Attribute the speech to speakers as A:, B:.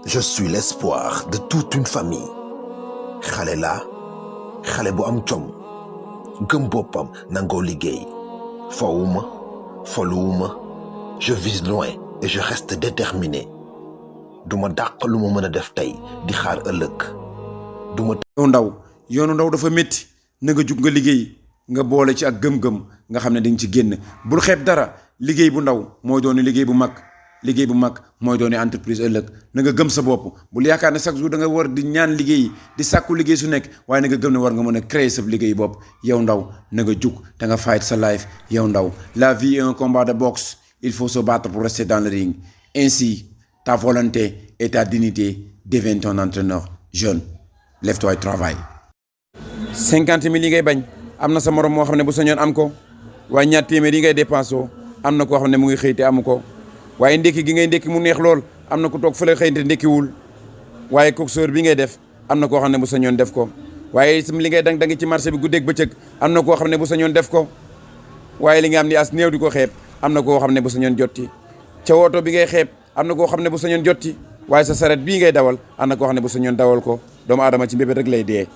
A: Je suis l'espoir de toute une famille. xale laa xale bu am jom gëm boppam nangoo liggéey fowuma foluwuma je vise loin et je reste déterminé duma dàq lu ma mën a def tey di xaar ëllëg duma
B: yoonu ndaw dafa métti na nga jug nga liggéey nga boole ci ak gëm-gëm nga xam ne di nga ci génn bul xeeb dara liggéey bu ndaw mooy dooni liggéey bu mag mooy dooni entreprise ëllëg na nga gëm sa bopp bul yaakaar ne chaque jour da nga war di ñaan liggéey di sàkku liggéey su nekk waaye na nga gëm ne war nga mën a créer sa liggéey bopp yow ndaw na nga jug da nga fight sa life yow ndaw la vie est un combat de boxe il faut se battre pour rester dans le ring ainsi ta volonté et ta dignité devient ton entraîneur jeune lève-toi et travaille 50 000 yi ngay bañ am na sa morom moo xam ne bu sañoon am ko waaye ñaar téeméer yi ngay dépensé am na koo xam ne mu ngi xëy te amu ko waaye ndekki gi ngay ndekki mu neex lool am na ku toog fële xëy te ndekkiwul waaye coxeur bi ngay def am na koo xam ne bu sañoon def ko waaye itam li ngay dang ci marché bi guddeeg bëccëg am na koo xam ne bu sañoon def ko waaye li nga am ni as néew di ko xeeb am na koo xam ne bu sañoon jotti ca woto bi ngay xeeb am na koo xam ne bu sañoon jotti waaye sa saret bii ngay dawal am na koo xam ne bu sañoon dawal ko doomu aadama ci mbébét rek lay dee